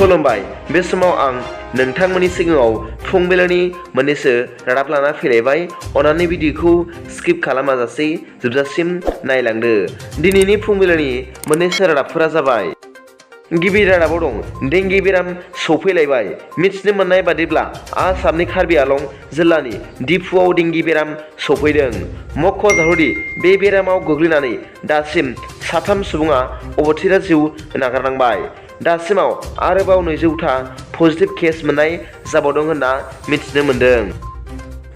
खुलुमबाय बे समाव आं नोंथांमोननि सिगाङाव फुंबिलिनि मोननैसो रादाब लाना फैलायबाय। अन्नानै भिडिअखौ स्किप खालामाजासे जोबजासिम नायलांदो। दिनैनि फुंबिलिनि मोननैसो रादाबफोरा जाबाय। गिबि रादाबाव दं देंगि बेराम सौफैलायबाय। मिथिनो मोननाय बादिब्ला आसामनि कार्बि आलं जिल्लानि दिफुआव देंगि बेराम सौफैदों। मख'जाथावदि बे बेरामाव गोग्लैनानै दासिम 3 सुबुङा अबथिरा जिउ नागारनांबाय। दासिमाव आरोबाव 200था पजिटिभ केस मोननाय जाबावदों होनना मिथिनो मोन्दों।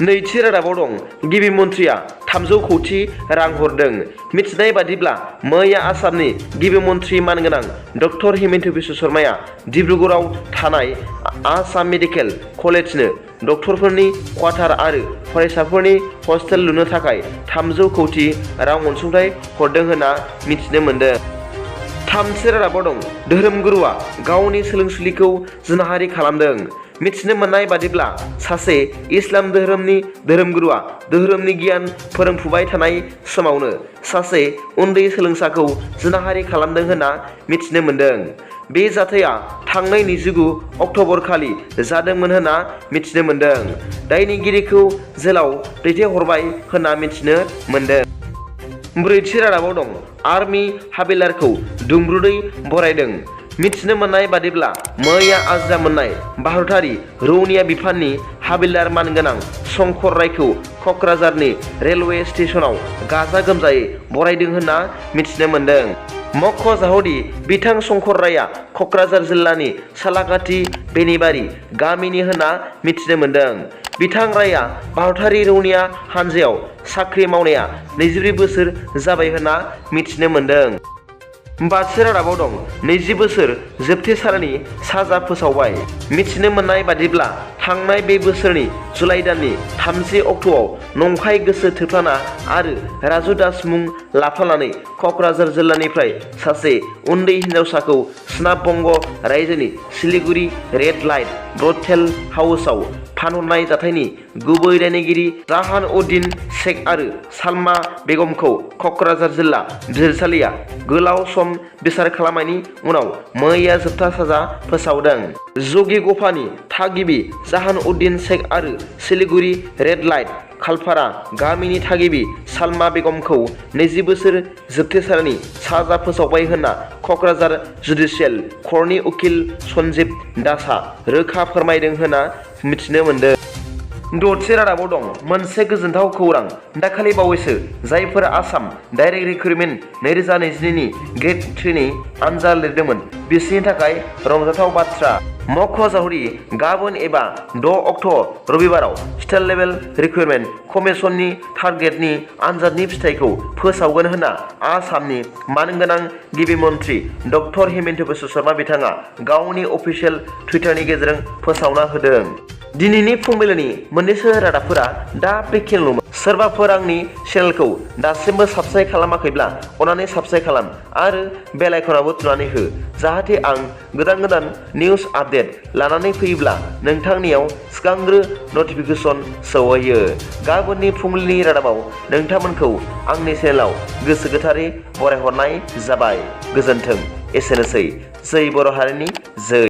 नैथि रादाबाव दं गिबि मन्थ्रिया 300 कौटि रां हरदों। मिथिनाय बादिब्ला मैया आसामनि गिबि मन्थ्रि मानगोनां डक्टर हिमन्त बिश्व शर्माया डिब्रुगड़आव थानाय आसाम मेडिकेल कलेजनो डक्टरफोरनि क्वार्टार आरो फरायसाफोरनि हस्टेल लुनो थाखाय 300 कौटि रां अनसुंथाइ हरदों होनना मिथिनो मोन्दों। थामथि रादाबाव दं धोरोमगुरुआ गावनि सोलोंसुलिखौ जिनाहारि खालामदों। मिथिनो मोननाय बादिब्ला सासे इस्लाम धोरोमनि धोरोमगुरुआ धोरोमनि गियान फोरोंफुबाय थानाय समावनो सासे उन्दै सोलोंसाखौ जिनाहारि खालामदों होनना मिथिनो मोन्दों। बे जाथाया थांनाय 29 अक्ट'बर खालि जादोंमोन होनना मिथिनो मोन्दों। दायनिगिरिखौ जेलाव दैथायहरबाय होनना मिथिनो मोन्दों। ब्रैथि रादाबाव दं आर्मि हाबिलदारखौ दुंब्रुदै बरायदों। मिथिनो मोननाय बादिब्ला मैया आजिरा मोननाय भारतारि रौनिया बिफाननि हाबिलदार मानगोनां शंकर रायखौ क'क्राझारनि रेलवे स्टेशनाव गाजा गोमजायै बरायदों होनना मिथिनो मोन्दों। मख'जाथावदि बिथां शंकर रायआ क'क्राझार जिल्लानि सालाकाथि बेनिबारि गामिनि होनना मिथिनो मोन्दों। बिथां रायआ भारतारि रौनिया हानजायाव साख्रि मावनाया 24 बोसोर जाबाय होनना मिथिनो मोन्दों। बाथि रादाबाव दं 20 बोसोर जोबथेसारनि साजा फोसावबाय। मिथिनो मोननाय बादिब्ला थांनाय बे बोसोरनि जुलाइ दाननि 30 अक्ट'आव नंखाय गोसो थोफ्लाना आरो राजु दास मुं लाफानानै क'क्राझार जिल्लानिफ्राय सासे उन्दै हिनजावसाखौ सोनाब बंग रायजोनि सिलिगुरि रेड लाइट ब्रथेल हाउसआव फानहरनाय जाथायनि गुबै दायनिगिरि जाहान उद्दिन शेख आरो सालमा बेगमखौ क'क्राझार जिल्ला बिजिरसालिया गोलाव सम बिसार खालामनायनि उनाव मैया जोबथा साजा फोसावदों। जगी गफानि थागिबि जाहान उद्दिन शेख आरो सिलिगुरि रेड लाइट खालपारा गामिनि थागिबि सालमा बेगमखौ 20 बोसोर जोबथेसारनि साजा फोसावबाय होनना क'क्राझार जुडिसियेल कर्टनि उकिल सन्जीब दासआ रोखा फोरमायदों होनना मिथिनो मोन्दों। दथि रादाबाव दं मोनसे गोजोनथाव खौरां। दाखालि बावैसो जायफोरा आसाम डाइरेक्ट रिक्रुटमेन्ट 2022 नि ग्रेड 3 नि आनजाद लिरदोंमोन बिसोरनि थाखाय रंजाथाव बाथ्रा। मख'जाथावदि गाबोन एबा 6 अक्ट' रबिबाराव स्टेट लेभेल रिक्रुटमेन्ट कमिसननि थार्ड ग्रेडनि आनजादनि फिथाइखौ फोसावगोन होनना आसामनि मानगोनां गिबि मन्थ्रि डक्टर हिमन्त बिश्व शर्मा बिथाङा गावनि अफिसियेल टुइटारनि गेजेरजों फोसावना होदों। दिनैनि फुंबिलिनि मोननैसो रादाबफोरा दा बेखिनिल'मोन। सोरबाफोर आंनि चेनेलखौ दासिमबो साबस्क्राइब खालामाखैब्ला अन्नानै साबस्क्राइब खालाम आरो बेल आइकनावबो थुनानै हो जाहाथे आं गोदान निउस आपडेट लानानै फैयोब्ला नोंथांनियाव सिगांग्रो नटिफिकेसन सौहैयो। गाबोननि फुंबिलिनि रादाबाव नोंथांमोनखौ आंनि चेनेलाव गोसो गोथारै बरायहरनाय जाबाय। गोजोन्थों। एसेनोसै। जै बर' हारिनि जै।